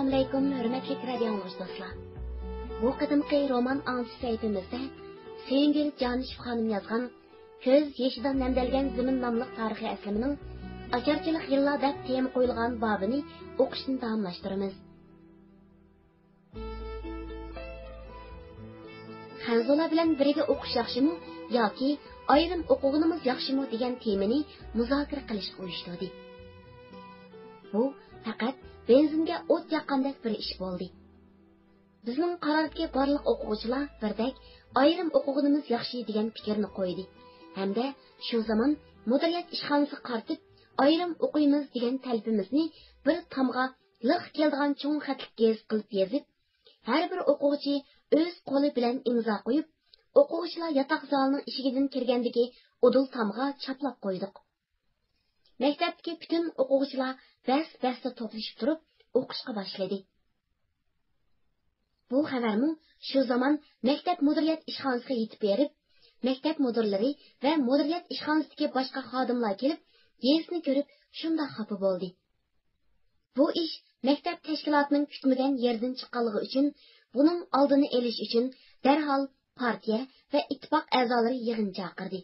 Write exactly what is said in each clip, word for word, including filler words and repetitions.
ئەسسالامۇئەلەيكۇم، ھۆرمەتلىك رادىئو ئاڭلىغۇچى دوستلار. بۇ قېتىمقى رومان ئاڭلىتىش سەھىپىمىزدە سۆيۈنگۈل جانىشېف خانىم يازغان كۆز يېشىدان نەمدەلگەن زېمىن ناملىق تارىخىي ئەسلىمىنىڭ ئاچارچىلىق يىللار دەپ تېما قويۇلغان بابىنى ئوقۇشنى داۋاملاشتۇرىمىز. خەنزۇلار بىلەن بىرگە ئوقۇش ياخشىمۇ ياكى ئايرىم ئوقۇغىنىمىز ياخشىمۇ دېگەن تېمىنى مۇزاكىرە قىلىشقا ئۇيۇشتۇردى. بۇ پەقەت بېنزىنگە ئوت ياققاندەك بىر ئىش بولدى. بىزنىڭ قارارىدىكى بارلىق ئوقۇغۇچىلار بىردەك ئايرىم ئوقۇغىنىمىز ياخشى دېگەن پىكىرنى قويدى ھەمدە شۇ زامان مۇدىرىيەت ئىشخانىسىغا قارىتىپ ئايرىم ئوقۇيمىز دېگەن تەلىپىمىزنى بىر تامغا لىق كېلىدىغان چوڭ خەتلىك گېزىت قىلىپ يېزىپ، ھەر بىر ئوقۇغۇچى ئۆز قولى بىلەن ئىمزا قويۇپ، ئوقۇغۇچىلار ياتاق زالىنىڭ ئىشىكىدىن كىرگەندىكى ئۇدۇل تامغا چاپلاپ قويدۇق. مەكتەپتىكى پۈتۈن ئوقۇغۇچىلار بەس-بەستە توپلىشىپ تۇرۇپ ئوقۇشقا باشلىدى. بۇ خەۋەرمۇ شۇ زامان مەكتەپ مۇدىرىيەت ئىشخانىسىغا يېتىپ بېرىپ، مەكتەپ مۇدىرلىرى ۋە مۇدىرىيەت ئىشخانىسىدىكى باشقا خادىملار كېلىپ، گېزىتنى كۆرۈپ شۇنداق خاپا بولدى. بۇ ئىش مەكتەپ تەشكىلاتىنىڭ كۈتمىگەن يېرىدىن چىققانلىقى ئۈچۈن، بۇنىڭ ئالدىنى ئېلىش ئۈچۈن دەرھال پارتىيە ۋە ئىتتىپاق ئەزالىرى يىغىن چاقىردى.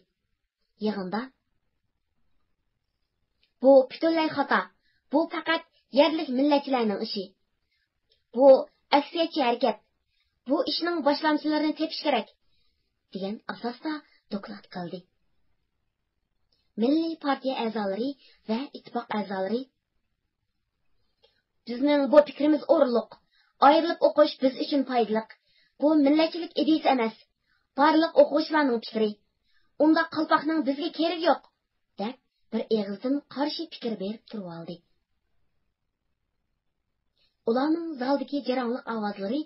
يىغىندا، بۇ پۈتۈنلەي خاتا، بۇ پەقەت يەرلىك مىللەتچىلەرنىڭ ئىشى. بۇ ئەكسىيەتچى ھەرىكەت. بۇ ئىشنىڭ باشلامچىلىرىنى تېپىش كېرەك، دېگەن ئاساستا دوكلات قىلدى. مىللىي پارتىيە ئەزالىرى ۋە ئىتتىپاق ئەزالىرى، بىزنىڭ بۇ پىكرىمىز ئورۇنلۇق. ئايرىلىپ ئوقۇش بىز ئۈچۈن پايدىلىق. بۇ مىللەتچىلىك ئىدىيىسى ئەمەس. بارلىق ئوقۇغۇچىلارنىڭ پىكرى. ئۇنداق قالپاقنىڭ بىزگە كېرىكى يوق، دەپ بىر ئېغىزدىن قارشى پىكىر بېرىپ تۇرۇۋالدى. ئۇلارنىڭ زالدىكى جاراڭلىق ئاۋازلىرى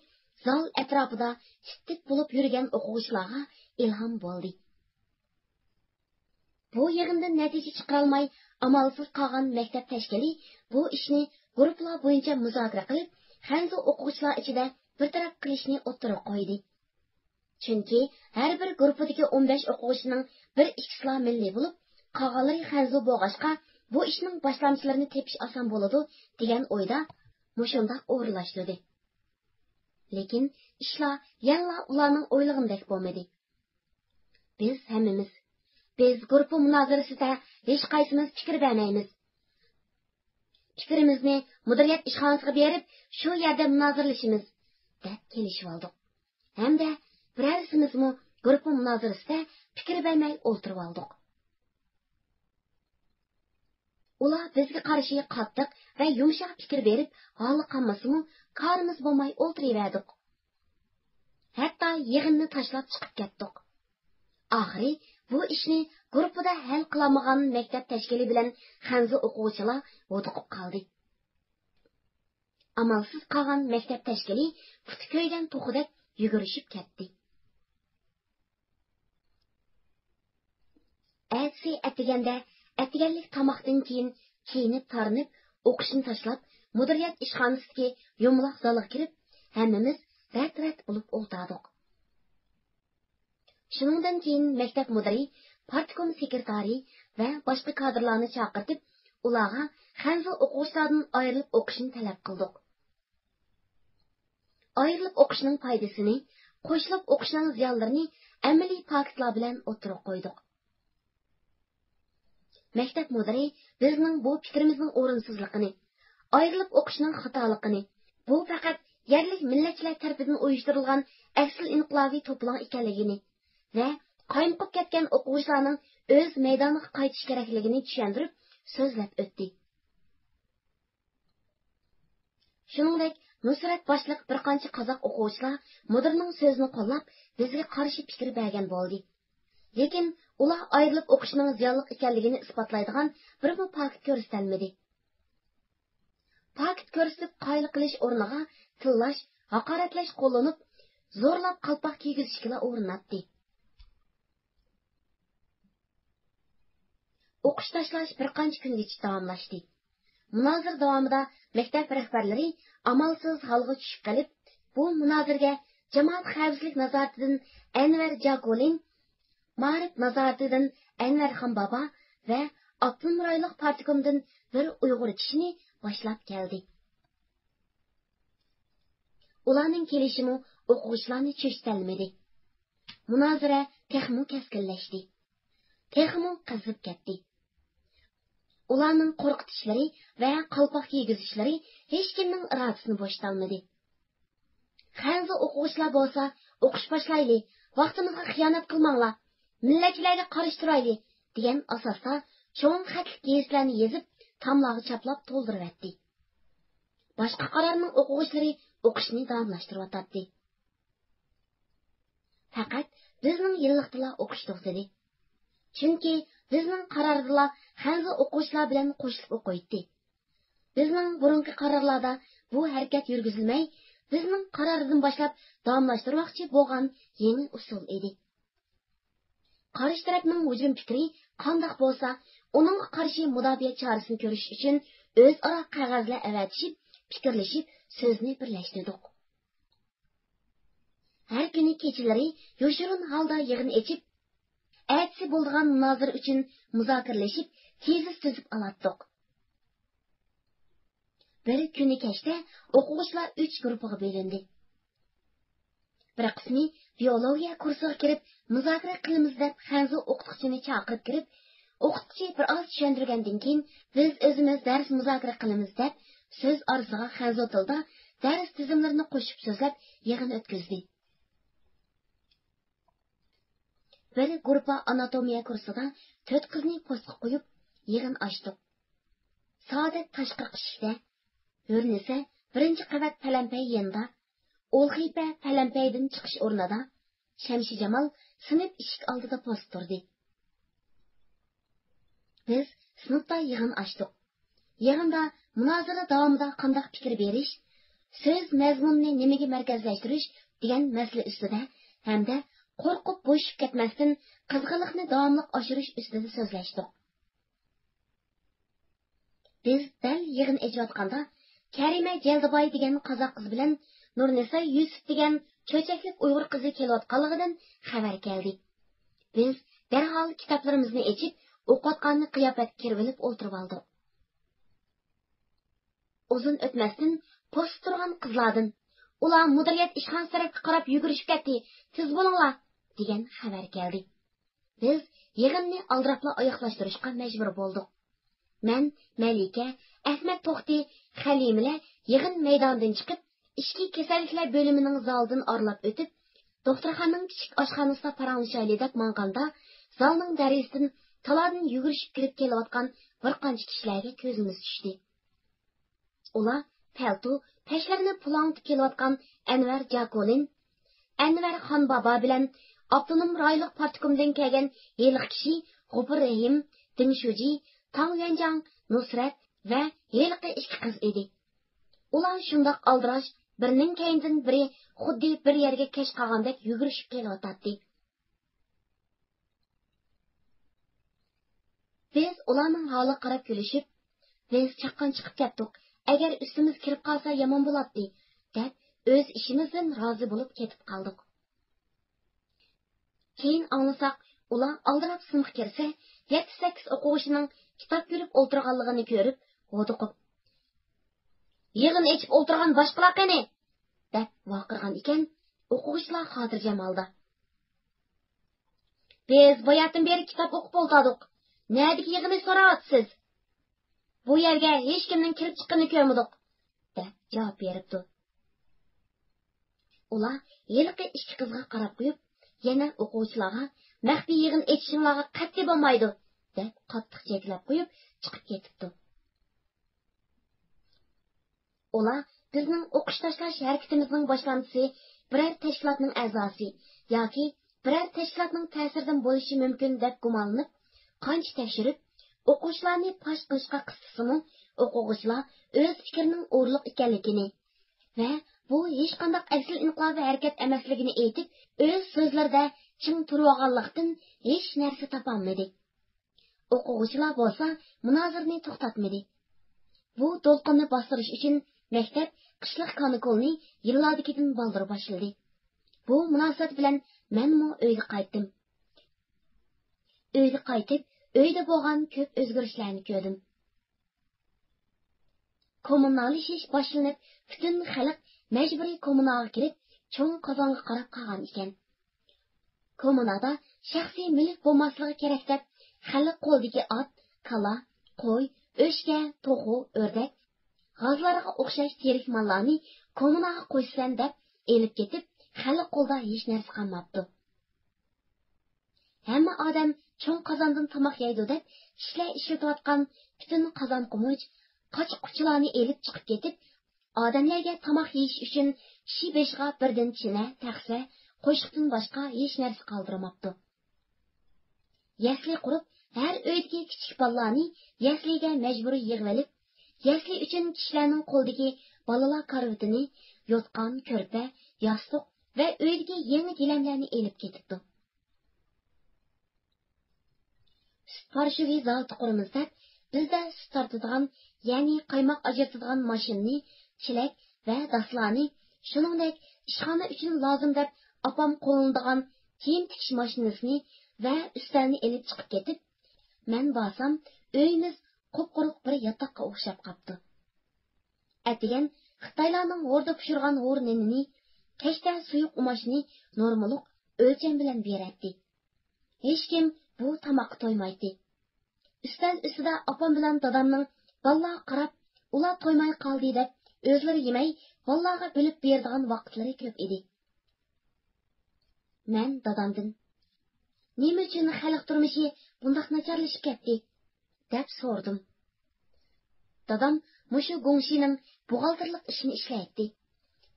زال ئەتراپىدا تىت-تىت بولۇپ يۈرگەن ئوقۇغۇچىلارغا ئىلھام بولدى. بۇ يىغىندىن نەتىجە چىقىرالماي، ئامالسىز قالغان مەكتەپ تەشكىلى بۇ ئىشنى گۇرۇپپىلار بويىچە مۇزاكىرە قىلىپ، خەنزۇ ئوقۇغۇچىلار ئىچىدە بىر تەرەپ قىلىشنى ئوتتۇرىغا قويدى. چۈنكى ھەر بىر گۇرۇپپىدىكى ئون بەش ئوقۇغۇچىنىڭ بىر ئىككىسىلا مىللىي بولۇپ، قالغانلىرى خەنزۇ بولغاچقا، بۇ ئىشنىڭ باشلامچىلىرىنى تېپىش ئاسان بولىدۇ، دېگەن ئويدا مۇشۇنداق ئورۇنلاشتۇردى. لېكىن ئىشلار يەنىلا ئۇلارنىڭ ئويلىغىنىدەك بولمىدى. بىز ھەممىمىز، بىز گۇرۇپپا مۇنازىرىسىدە ھېچقايسىمىز پىكىر بەرمەيمىز. پىكرىمىزنى مۇدىرىيەت ئىشخانىسىغا بېرىپ، شۇ يەردە مۇنازىرىلىشىمىز، دەپ كېلىشىۋالدۇق. ھەمدە بىرەرسىمىزمۇ گۇرۇپپا مۇنازىرىسىدە پىكىر بەرمەي ئولتۇرۇۋالدۇق. ئۇلار بىزگە قارشى قاتتىق ۋە يۇمشاق پىكىر بېرىپ، ھالى قالمىسىمۇ، كارىمىز بولماي ئولتۇرۇۋەردۇق. ھەتتا يىغىننى تاشلاپ چىقىپ كەتتۇق. ئاخىرى بۇ ئىشنى گۇرۇپپىدا ھەل قىلالمىغان مەكتەپ تەشكىلى بىلەن خەنزۇ ئوقۇغۇچىلار ھودۇقۇپ قالدى. ئامالسىز قالغان مەكتەپ تەشكىلى پۇتى كۆيگەن توخۇدەك يۈگۈرۈشۈپ كەتتى. ئەتىسى ئەتىگەندە، ئەتىگەنلىك تاماقتىن كېيىن كىيىنىپ تارىنىپ، ئوقۇشنى تاشلاپ، مۇدىرىيەت ئىشخانىسىدىكى يۇمىلاق زالغا كىرىپ، ھەممىمىز رەت-رەت بولۇپ ئولتۇردۇق. شۇنىڭدىن كېيىن مەكتەپ مۇدىرى، پارتكوم سېكرېتارى ۋە باشقا كادىرلارنى چاقىرتىپ، ئۇلارغا خەنزۇ ئوقۇغۇچىلاردىن ئايرىلىپ ئوقۇشنى تەلەپ قىلدۇق. ئايرىلىپ ئوقۇشنىڭ پايدىسىنى، قوشۇلۇپ ئوقۇشنىڭ زىيانلىرىنى ئەمەلىي پاكىتلار بىلەن ئوتتۇرىغا قويدۇق. مەكتەپ مۇدىرى بىزنىڭ بۇ پىكرىمىزنىڭ ئورۇنسىزلىقىنى، ئايرىلىپ ئوقۇشنىڭ خاتالىقىنى، بۇ پەقەت يەرلىك مىللەتچىلەر تەرىپىدىن ئۇيۇشتۇرۇلغان ئەكسىل ئىنقىلابىي توپىلاڭ ئىكەنلىكىنى ۋە قايمۇقۇپ كەتكەن ئوقۇغۇچىلارنىڭ ئۆز مەيدانىغا قايتىشى كېرەكلىكىنى چۈشەندۈرۈپ سۆزلەپ ئۆتتى. شۇنىڭدەك نۇسرەت باشلىق بىر قانچە قازاق ئوقۇغۇچىلار مۇدىرنىڭ سۆزىنى قوللاپ، بىزگە قارشى پىكىر بەرگەن بولدى. لېكىن ئۇلار ئايرىلىپ ئوقۇشنىڭ زىيانلىق ئىكەنلىكىنى ئىسپاتلايدىغان بىرمۇ پاكىت كۆرسىتەلمىدى. پاكىت كۆرسىتىپ قايىل قىلىش ئورنىغا تىللاش، ھاقارەتلەش قوللىنىپ، زورلاپ قالپاق كىيگۈزۈشكىلا ئۇرۇناتتى. ئوقۇش تاشلاش بىر قانچە كۈنگىچە داۋاملاشتى. مۇنازىرە داۋامىدا مەكتەپ رەھبەرلىرى ئامالسىز ھالغا چۈشۈپ قېلىپ، بۇ مۇنازىرىگە جامائەت خەۋپسىزلىك نازارىتىدىن ئەنۋەر جاكۇلىن، مائارىپ نازارىتىدىن ئەنۋەر خانبابا ۋە ئاپتونوم رايونلۇق پارتكومدىن بىر ئۇيغۇر كىشىنى باشلاپ كەلدى. ئۇلارنىڭ كېلىشىمۇ ئوقۇغۇچىلارنى چۆچۈتەلمىدى. مۇنازىرە تېخىمۇ كەسكىنلەشتى. تېخىمۇ قىزىپ كەتتى. ئۇلارنىڭ قورقۇتۇشلىرى ۋە قالپاق كىيگۈزۈشلىرى ھېچكىمنىڭ ئىرادىسىنى بوشىتالمىدى. خەنزۇ ئوقۇغۇچىلار بولسا، «ئوقۇش باشلايلى، ۋاقتىمىزغا خىيانەت قىلماڭلار، مىللەتچىلەرگە قارشى تۇرايلى» دېگەن ئاساستا چوڭ خەتلىك گېزىتلەرنى يېزىپ، تاملارغا چاپلاپ تولدۇرۇۋەتتى. باشقا قارارنىڭ ئوقۇغۇچىلىرى ئوقۇشنى داۋاملاشتۇرۇۋاتاتتى. پەقەت بىزنىڭ يىللىقتىلا ئوقۇش توختىدى. چۈنكى بىزنىڭ قارارىدىلا خەنزۇ ئوقۇغۇچىلار بىلەن قوشۇلۇپ ئوقۇيتتى. بىزنىڭ بۇرۇنقى قارارلاردا بۇ ھەرىكەت يۈرگۈزۈلمەي، بىزنىڭ قارارىدىن باشلاپ داۋاملاشتۇرماقچى بولغان يېڭى ئۇسۇل ئىدى. قارشى تەرەپنىڭ ھۇجۇم پىكرى قانداق بولسا، ئۇنىڭغا قارشى مۇداپىئە چارىسىنى كۆرۈش ئۈچۈن ئۆزئارا قەغەزلەر ئەۋەتىشىپ، پىكىرلىشىپ، سۆزنى بىرلەشتۈردۇق. ھەر كۈنى كېچىلىرى يوشۇرۇن ھالدا يىغىن ئېچىپ، ئەتىسى بولىدىغان مۇنازىرە ئۈچۈن مۇزاكىرىلىشىپ، تېزىس تۈزۈپ ئالاتتۇق. بىر كۈنى كەچتە ئوقۇغۇچىلار ئۈچ گۇرۇپپىغا بۆلۈندى. بىر قىسمى بىيولوگىيە كۇرسىغا كىرىپ، مۇزاكىرە قىلىمىز دەپ خەنزۇ ئوقۇتقۇچىنى چاقىرىپ كىرىپ، ئوقۇتقۇچى بىر ئاز چۈشەندۈرگەندىن كېيىن، بىز ئۆزىمىز دەرس مۇزاكىرە قىلىمىز دەپ، سۆز ئارىسىغا خەنزۇ تىلىدا دەرس تۈزۈملىرىنى قوشۇپ سۆزلەپ يىغىن ئۆتكۈزدى. بىر گۇرۇپپا ئاناتومىيە كۇرسىدا تۆت قىزنى پوستقا قويۇپ يىغىن ئاچتۇق. سائادەت تاشقىرىقى ئىشىكتە، ھۆرنىسە بىرىنچى قەۋەت پەلەمپەي يېنىدا، ئولخىپە پەلەمپەيدىن چىقىش ئورنىدا، شەمشىجامال سىنىپ ئىشىك ئالدىدا پوست تۇردى. بىز سىنىپتا يىغىن ئاچتۇق. يىغىندا مۇنازىرە داۋامىدا قانداق پىكىر بېرىش، سۆز مەزمۇنىنى نېمىگە مەركەزلەشتۈرۈش دېگەن مەسىلە ئۈستىدە ھەمدە قورقۇپ بوشىشىپ كەتمەستىن، قىزغىنلىقنى داۋاملىق ئاشۇرۇش ئۈستىدە سۆزلەشتۇق. بىز دەل يىغىن ئېچىۋاتقاندا، كەرىمە جەلدىباي دېگەن قازاق قىز بىلەن نۇرنىسا يۈسۈپ دېگەن چۆچەكلىك ئۇيغۇر قىزى كېلىۋاتقانلىقىدىن خەۋەر كەلدى. بىز دەرھال كىتابلىرىمىزنى ئېچىپ، ئوقۇۋاتقاننى قىياپەتكە كىرىۋېلىپ ئولتۇرۇۋالدۇق. ئۇزۇن ئۆتمەستىن پوستتا تۇرغان قىزلاردىن، «ئۇلار مۇدىرىيەت ئىشخانىسى تەرەپكە قاراپ يۈگۈرۈشۈپ كەتتى، تېز بولۇڭلار!» دېگەن خەۋەر كەلدى. بىز يىغىننى ئالدىراپلا ئاياغلاشتۇرۇشقا مەجبۇر بولدۇق. مەن، مەلىكە، ئەخمەت توختى، خەلىمىلەر يىغىن مەيدانىدىن چىقىپ، ئىچكى كېسەللىكلەر بۆلۈمىنىڭ زالىدىن ئارىلاپ ئۆتۈپ، دوختۇرخانىنىڭ كىچىك ئاشخانىسىدا پاراڭلىشايلى دەپ ماڭغاندا، زالنىڭ دەرىزىسىدىن تالادىن يۈگۈرۈشۈپ كىرىپ كېلىۋاتقان بىر قانچە كىشىلەرگە كۆزىمىز چۈشتى. ئۇلار پەلتو، پەشلىرىنى پۇلاڭلىتىپ كېلىۋاتقان ئەنۋەر جاكولىن، ئەنۋەر خان بابا بىلەن ئاپتونوم رايونلۇق پارتكومدىن كەلگەن ھېلىقى كىشى غوپۇر رېھىم، دىڭ شۇجى، تاڭ يۈەنجاڭ، نۇسرەت ۋە ھېلىقى ئىككى قىز ئىدى. ئۇلار شۇنداق ئالدىراش، بىرىنىڭ كەينىدىن بىرى خۇددى بىر يەرگە كەچ قالغاندەك يۈگۈرۈشۈپ كېلىۋاتاتتى. بىز ئۇلارنىڭ ھالىغا قاراپ كۈلۈشۈپ، «بىز چاققان چىقىپ كەتتۇق، ئەگەر ئۈستىمىزگە كىرىپ قالسا يامان بولاتتى» دەپ، ئۆز ئىشىمىزدىن رازى بولۇپ كېتىپ قالدۇق. كېيىن ئاڭلىساق، ئۇلار ئالدىراپ سىنىپقا كىرسە، يەتتە-سەككىز ئوقۇغۇچىنىڭ كىتاب كۆرۈپ ئولتۇرغانلىقىنى كۆرۈپ، ھودۇقۇپ، «يىغىن ئېچىپ ئولتۇرغان باشقىلار قېنى؟» دەپ ۋارقىرىغان ئىكەن، ئوقۇغۇچىلار خاتىرجەم ھالدا. «بىز باياتىن بېرى كىتاب ئوقۇپ ئولتۇردۇق. نەدىكى يىغىننى سوراۋاتىسىز؟ بۇ يەرگە ھېچكىمنىڭ كىرىپ چىققىنىنى كۆرمىدۇق» دەپ جاۋاب بېرىپتۇ. ئۇلار ھېلىقى ئىككى قىزغا قاراپ قويۇپ، يەنە ئوقۇغۇچىلارغا «مەخپىي يىغىن ئېچىشىڭلارغا قەتئىي بولمايدۇ» دەپ قاتتىق جەكىلەپ قويۇپ چىقىپ كېتىپتۇ. ئۇلار بىزنىڭ ئوقۇش تاشلاش ھەرىكىتىمىزنىڭ باشلامچىسى، بىرەر تەشكىلاتنىڭ ئەزاسى ياكى بىرەر تەشكىلاتنىڭ تەسىرىدىن بولۇشى مۇمكىن دەپ گۇمانلىنىپ، قانچە تەكشۈرۈپ، ئوقۇغۇچىلارنى پاش قىلىشقا قىستىسىمۇ، ئوقۇغۇچىلار ئۆز پىكرىنىڭ ئورۇنلۇق ئىكەنلىكىنى ۋە بۇ ھېچقانداق ئەكسىل ئىنقىلابىي ھەرىكەت ئەمەسلىكىنى ئېيتىپ، ئۆز سۆزلىرىدە چىڭ تۇرۇۋالغانلىقتىن، ھېچ نەرسە تاپالمىدى. ئوقۇغۇچىلار بولسا مۇنازىرىنى توختاتمىدى. بۇ دولقۇننى باستۇرۇش ئۈچۈن مەكتەپ قىشلىق كانىكۇلنى يىللاردىكىدىن بالدۇر باشلىدى. بۇ مۇناسىۋەت بىلەن مەنمۇ ئۆيگە قايتتىم. ئۆيگە قايتىپ، ئۆيدە بولغان كۆپ ئۆزگىرىشلەرنى كۆردۈم. كوممۇناللىشىش باشلىنىپ، پۈتۈن خەلق مەجبۇرىي كوممۇناغا كىرىپ، چوڭ قازانغا قاراپ قالغان ئىكەن. كوممۇنادا شەخسىي مۈلۈك بولماسلىقى كېرەك دەپ، خەلق قولىدىكى ئات، كالا، قوي، ئۆچكە، توخۇ، ئۆردەك، غازلارغا ئوخشاش تىرىك ماللارنى كوممۇناغا قوشىسەن دەپ ئېلىپ كېتىپ، خەلق قولىدا ھېچ نەرسە قالماپتۇ. ھەممە ئادەم چوڭ قازاندىن تاماق يەيدۇ دەپ، كىشىلەر ئىشلىتىۋاتقان پۈتۈن قازان-قومۇچ، قاچا-قۇچىلارنى ئېلىپ چىقىپ كېتىپ، ئادەملەرگە تاماق يېيىش ئۈچۈن كىشى بېشىغا بىردىن چىنە، تەخسە، قوشۇقتىن باشقا ھېچ نەرسە قالدۇرماپتۇ. يەسلى قۇرۇپ، ھەر ئۆيدىكى كىچىك بالىلارنى يەسلىگە مەجبۇرىي يىغىۋېلىپ، يەسلى ئۈچۈن كىشىلەرنىڭ قولىدىكى بالىلار كارىۋىتىنى، يوتقان، كۆرپە، ياستۇق ۋە ئۆيدىكى يېڭى گىلەملەرنى ئېلىپ كېتىپتۇ. سۈت پاراشوكى زاۋۇتى قۇرىمىز دەپ، بىزدە سۈت تارتىدىغان، يەنى قايماق ئاجرىتىدىغان ماشىنىنى، چېلەك ۋە داسلارنى، شۇنىڭدەك ئىشخانا ئۈچۈن لازىم دەپ ئاپام قوللىنىدىغان كىيىم تىكىش ماشىنىسىنى ۋە ئۈستەلنى ئېلىپ چىقىپ كېتىپ، مەن بارسام، ئۆيىمىز قۇپقۇرۇق بىر ياتاققا ئوخشاپ قاپتۇ. ئەتىگەن خىتايلارنىڭ ھوردا پىشۇرغان ھور نېنىنى، كەچتە سۇيۇق ئۇماچنى نورمىلىق ئۆلچەم بىلەن بېرەتتى. ھېچكىم بۇ تاماققا تويمايتتى. ئۈستەل ئۈستىدە ئاپام بىلەن دادامنىڭ بالىلارغا قاراپ، ئۇلار تويماي قالدى دەپ، ئۆزلىرى يېمەي، بالىلارغا بۆلۈپ بېرىدىغان ۋاقىتلىرى كۆپ ئىدى. مەن دادامدىن، «نېمە ئۈچۈن خەلق تۇرمۇشى بۇنداق ناچارلىشىپ كەتتى؟» دەپ سورىدىم. دادام مۇشۇ گۇڭشىنىڭ بوغالتىرلىق ئىشىنى ئىشلەيتتى.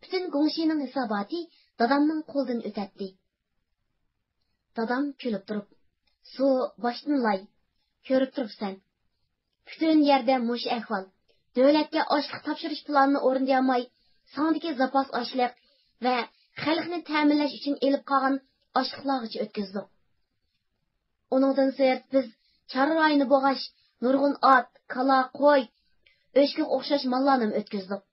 پۈتۈن گۇڭشىنىڭ ھېساباتى دادامنىڭ قولىدىن ئۆتەتتى. دادام كۈلۈپ تۇرۇپ، «سۇ باشتىن لاي، كۆرۈپ تۇرۇپسەن. پۈتۈن يەردە مۇشۇ ئەھۋال. دۆلەتكە ئاشلىق تاپشۇرۇش پىلانىنى ئورۇندىيالماي، ساڭدىكى زاپاس ئاشلىق ۋە خەلقنى تەمىنلەش ئۈچۈن ئېلىپ قالغان ئاشلىقلارغىچە ئۆتكۈزدۇق. ئۇنىڭدىن سىرت، بىز چارۋا رايونى بولغاچ، نۇرغۇن ئات، كالا، قوي، ئۆچكىگە ئوخشاش ماللارنىمۇ ئۆتكۈزدۇق.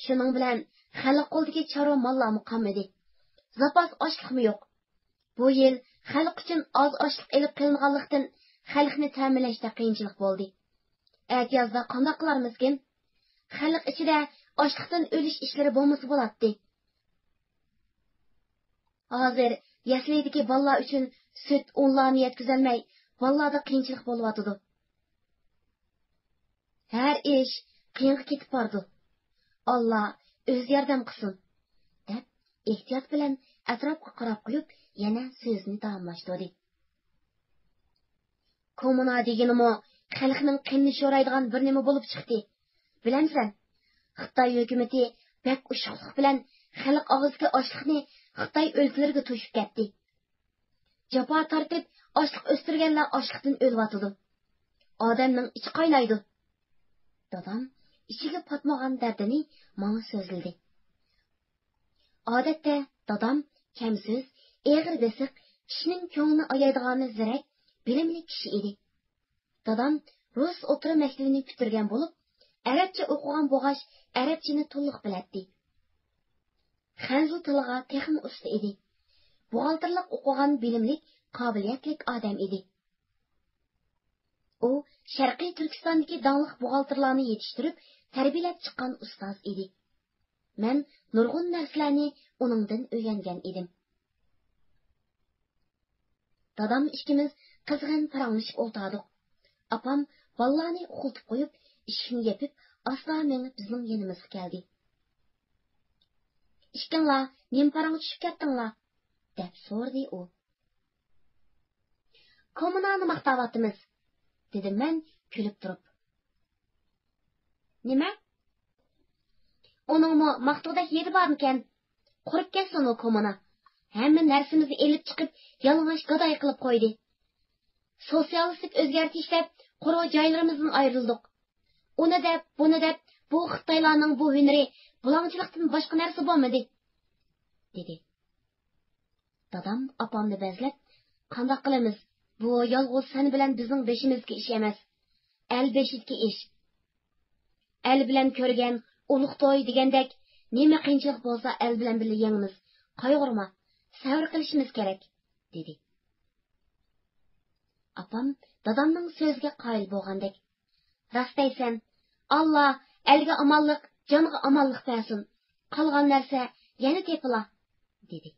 شۇنىڭ بىلەن خەلق قولىدىكى چارۋا ماللارمۇ قالمىدى. زاپاس ئاشلىقمۇ يوق. بۇ يىل خەلق ئۈچۈن ئاز ئاشلىق ئېلىپ قېلىنغانلىقتىن، خەلقنى تەمىنلەشتە قىيىنچىلىق بولدى. ئەتىيازدا قانداق قىلارمىزكىن؟ خەلق ئىچىدە ئاشلىقتىن ئۆلۈش ئىشلىرى بولمىسا بولاتتى. ھازىر يەسلىدىكى بالىلار ئۈچۈن سۈت ئۇنلارنى يەتكۈزەلمەي، بالىلاردا قىيىنچىلىق بولۇۋاتىدۇ. ھەر ئىش قىيىنغا كېتىپ بارىدۇ. ئاللا ئۆزى ياردەم قىلسۇن» دەپ، ئېھتىيات بىلەن ئەتراپقا قاراپ قويۇپ، يەنە سۆزىنى داۋاملاشتۇردى. «كوممۇنا دېگىنىمۇ خەلقنىڭ قېنىنى شورايدىغان بىر نېمە بولۇپ چىقتى. بىلەمسەن، خىتاي ھۆكۈمىتى بەك ئۇششۇقلۇق بىلەن خەلق ئاغزىدىكى ئاشلىقنى خىتاي ئۆلكىلىرىگە توشۇپ كەتتى. جاپا تارتىپ، ئاشلىق ئۆستۈرگەنلەر ئاشلىقتىن ئۆلۈۋاتىدۇ. ئادەمنىڭ ئىچى قاينايدۇ.» دادام ئىچىگە پاتمىغان دەردىنى ماڭا سۆزلىدى. ئادەتتە دادام كەمسۆز، ئېغىر بېسىق، كىشىنىڭ كۆڭلىنى ئايايدىغانى زېرەك، بىلىملىك كىشى ئىدى. دادام رۇس ئوتتۇرا مەكتىۋىنى پۈتتۈرگەن بولۇپ، ئەرەبچە ئوقۇغان بولغاچ، ئەرەبچىنى تولۇق بىلەتتى. خەنزۇ تىلىغا تېخىمۇ ئۇستا ئىدى. بوغالتىرلىق ئوقۇغان بىلىملىك، قابىلىيەتلىك ئادەم ئىدى. ئۇ شەرقىي تۈركىستاندىكى داڭلىق بوغالتىرلارنى يېتىشتۈرۈپ، تەربىيەلەپ چىققان ئۇستاز ئىدى. مەن نۇرغۇن نەرسىلەرنى ئۇنىڭدىن ئۆگەنگەن ئىدىم. دادام ئىككىمىز قىزغىن پاراڭلىشىپ ئولتۇردۇق. ئاپام بالىلارنى ئۇخلىتىپ قويۇپ، ئىشىكنى يېپىپ، ئاستا مېڭىپ بىزنىڭ يېنىمىزغا كەلدى. «ئىككىڭلار نېمە پاراڭغا چۈشۈپ كەتتىڭلار؟» دەپ سورىدى ئۇ. «كوممۇنانى ماختاۋاتىمىز»، دېدىم مەن كۈلۈپ تۇرۇپ. «نېمە؟ ئۇنىڭمۇ ماختىغۇدەك يېرى بارمىكەن؟ قۇرۇپ كەتسۇن ئۇ كوممۇنا. ھەممە نەرسىمىزنى ئېلىپ چىقىپ، يالىڭاچ گاداي قىلىپ قويدى. سوتسىيالىستىك ئۆزگەرتىش دەپ قۇرۇق جايلىرىمىزدىن ئايرىلدۇق. ئۇنى دەپ، بۇنى دەپ، بۇ خىتايلارنىڭ بۇ ھۈنىرى بۇلاڭچىلىقتىن باشقا نەرسە بولمىدى»، دېدى. دادام ئاپامنى بەزلەپ، «قانداق قىلىمىز؟ بۇ يالغۇز سەن بىلەن بىزنىڭ بېشىمىزدىكى ئىش ئەمەس. ئەل بېشىدىكى ئىش. ئەل بىلەن كۆرگەن ئۇلۇغ توي دېگەندەك، نېمە قىيىنچىلىق بولسا ئەل بىلەن بىللە يېڭىمىز. قايغۇرما، سەۋر قىلىشىمىز كېرەك»، دېدى. ئاپام دادامنىڭ سۆزىگە قايىل بولغاندەك، «راست دەيسەن، ئاللا ئەلگە ئامانلىق، جانغا ئامانلىق بەرسۇن. قالغان نەرسە يەنە تېپىلا، دېدى.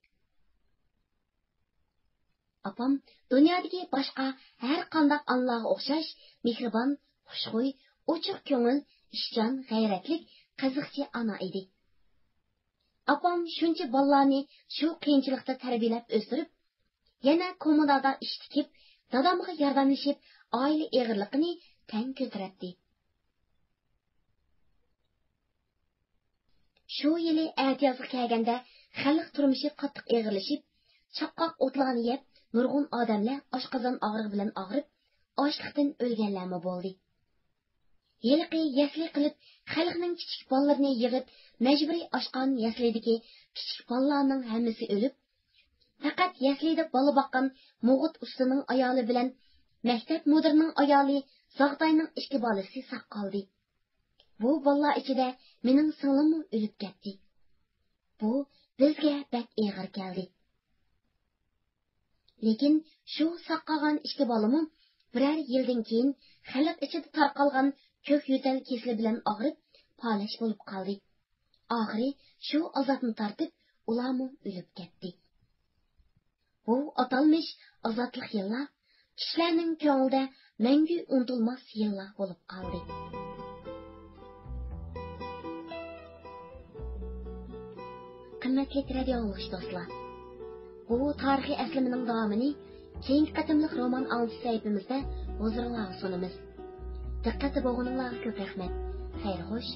ئاپام دۇنيادىكى باشقا ھەر قانداق ئانىلارغا ئوخشاش مېھرىبان، خۇشخۇي، ئوچۇق كۆڭۈل، ئىشچان، غەيرەتلىك، قىزىقچى ئانا ئىدى. ئاپام شۇنچە بالىلارنى شۇ قىيىنچىلىقتا تەربىيەلەپ ئۆستۈرۈپ، يەنە كوممۇنادا ئىش تىكىپ، دادامغا ياردەملىشىپ، ئائىلە ئېغىرلىقىنى تەڭ كۆتۈرەتتى. شۇ يىلى ئەتىيازغا كەلگەندە خەلق تۇرمۇشى قاتتىق ئېغىرلىشىپ، چاققاق ئوتلارنى يەپ، نۇرغۇن ئادەملەر ئاشقازان ئاغرىقى بىلەن ئاغرىپ، ئاچلىقتىن ئۆلگەنلەرمۇ بولدى. ھېلىقى يەسلى قىلىپ، خەلقنىڭ كىچىك بالىلىرىنى يىغىپ، مەجبۇرىي ئاچقان يەسلىدىكى كىچىك بالىلارنىڭ ھەممىسى ئۆلۈپ، پەقەت يەسلىدە بالا باققان مۇغۇت ئۇستىنىڭ ئايالى بىلەن مەكتەپ مۇدىرىنىڭ ئايالى زاغداينىڭ ئىككى بالىسى ساق قالدى. بۇ بالىلار ئىچىدە مېنىڭ سىڭلىممۇ ئۆلۈپ كەتتى. بۇ بىزگە بەك ئېغىر كەلدى. لېكىن شۇ ساق قالغان ئىككى بالىمۇ بىرەر يىلدىن كېيىن خەلق ئىچىدە تارقالغان كۆك يۆتەل كېسىلى بىلەن ئاغرىپ، پالەچ بولۇپ قالدى. ئاخىرى شۇ ئازابنى تارتىپ، ئۇلارمۇ ئۆلۈپ كەتتى. بۇ ئاتالمىش ئازادلىق يىللار كىشىلەرنىڭ كۆڭلىدە مەڭگۈ ئۇنتۇلماس يىللار بولۇپ قالدى. قىممەتلىك رادىيو ئاڭلىغۇچى دوستلار، بۇ تارىخىي ئەسلىمىنىڭ داۋامىنى كېيىنكى قېتىملىق رومان ئاڭلىتىش سەھىپىمىزدە ھۇزۇرۇڭلارغا سۇنىمىز. دىققەتتە بولغىنىڭلارغا كۆپ رەھمەت. خەير خوش.